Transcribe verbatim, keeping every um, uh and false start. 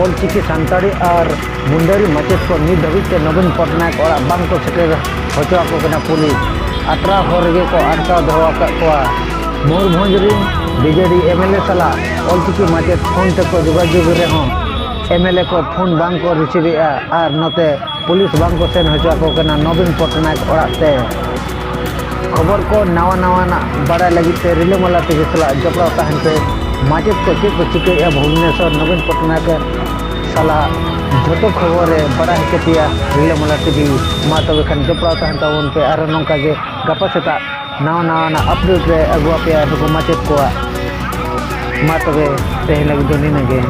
ᱚᱞᱪᱤᱠᱤ ᱥᱟᱱᱛᱟᱲᱤ ᱟᱨ ᱢᱩᱱᱰᱟᱹᱨᱤ ᱢᱟᱪᱮᱫ ᱠᱚ ᱱᱤᱛ ᱫᱷᱟᱹᱵᱤᱡ ᱛᱮ ᱱᱚᱵᱤᱱ ᱯᱚᱴᱱᱟᱭᱮᱠ ᱚᱲᱟᱜ ᱵᱟᱝ ᱠᱚ ᱥᱮᱴᱮᱨ ᱦᱚᱪᱚ ᱟᱠᱚ ᱠᱟᱱᱟ ᱯᱩᱞᱤᱥ᱾ ᱟᱛᱨᱟ ᱦᱚᱨ ᱨᱮᱜᱮ ᱠᱚ ᱟᱴᱠᱟᱣ ᱫᱚᱦᱚ ᱟᱠᱟᱫ ᱠᱚᱣᱟ᱾ ᱢᱚᱭᱩᱨᱵᱷᱚᱸᱡᱽ ᱨᱤᱱ ᱵᱤᱡᱮᱰᱤ ᱮᱢᱮᱞᱮ ᱥᱟᱞᱟᱜ ᱚᱞᱪᱤᱠᱤ ᱢᱟᱪᱮᱫ ᱯᱷᱳᱱ ᱛᱮᱠᱚ ᱡᱳᱜᱟᱡᱳᱜᱽ ᱨᱮᱦᱚᱸ ᱮᱢᱮᱞᱮ ᱠᱚ ᱯᱷᱳᱱ ᱵᱟᱝ ᱠᱚ ᱨᱤᱥᱤᱵᱷ ᱮᱫᱼᱟ ᱟᱨ ᱱᱚᱛᱮ ᱯᱩᱞᱤᱥ ᱵᱟᱝ ᱠᱚ ᱥᱮᱱ ᱦᱚᱪᱚ ᱟᱠᱚ ᱠᱟᱱᱟ ᱱᱚᱵᱤᱱ ᱯᱚᱴᱱᱟᱭᱮᱠ ᱚᱲᱟᱜ ᱛᱮ᱾ ᱠᱷᱚᱵᱚᱨ ᱠᱚ ᱱᱟᱣᱟ ᱱᱟᱣᱟᱱᱟᱜ ᱵᱟᱲᱟᱭ ᱞᱟᱹᱜᱤᱫ ᱛᱮ ᱨᱤᱞᱟᱹᱢᱟᱞᱟ ᱴᱤᱵᱷᱤ ᱥᱟᱞᱟᱜ ᱡᱚᱯᱲᱟᱣ ᱛᱟᱦᱮᱱ ᱯᱮ᱾ ᱢᱟᱪᱮᱫ ᱠᱚ ᱪᱮᱫ ᱠᱚ ᱪᱤᱠᱟᱹᱭᱮᱫᱼᱟ ᱵᱷᱩᱵᱽᱱᱮᱥᱚᱨ ᱱᱚᱵᱤᱱ ᱯᱚᱴᱱᱟᱭᱮᱠ ᱥᱟᱞᱟᱜ ᱡᱷᱚᱛᱚ ᱠᱷᱚᱵᱚᱨ ᱮ ᱵᱟᱲᱟᱭ ᱦᱚᱪᱚ ᱯᱮᱭᱟ ᱨᱤᱞᱟᱹᱢᱟᱞᱟ ᱴᱤᱵᱷᱤ᱾ ᱢᱟ ᱛᱚᱵᱮ ᱠᱷᱟᱱ ᱡᱚᱯᱲᱟᱣ ᱛᱟᱦᱮᱱ ᱛᱟᱵᱚᱱ ᱯᱮ, ᱟᱨ ᱱᱚᱝᱠᱟ ᱜᱮ ᱜᱟᱯᱟ ᱥᱮᱛᱟᱜ ᱱᱟᱣᱟ ᱱᱟᱣᱟᱱᱟᱜ ᱟᱯᱰᱮᱴ ᱨᱮ ᱟᱹᱜᱩ ᱟᱯᱮᱭᱟ ᱱᱩᱠᱩ ᱢᱟᱪᱮᱫ ᱠᱚᱣᱟᱜ᱾ ᱢᱟ ᱛᱚᱵᱮ ᱛᱮᱦᱮᱧ ᱞᱟᱹᱜᱤᱫ ᱫᱚ ᱱᱤᱱᱟᱹᱜ ᱜᱮ᱾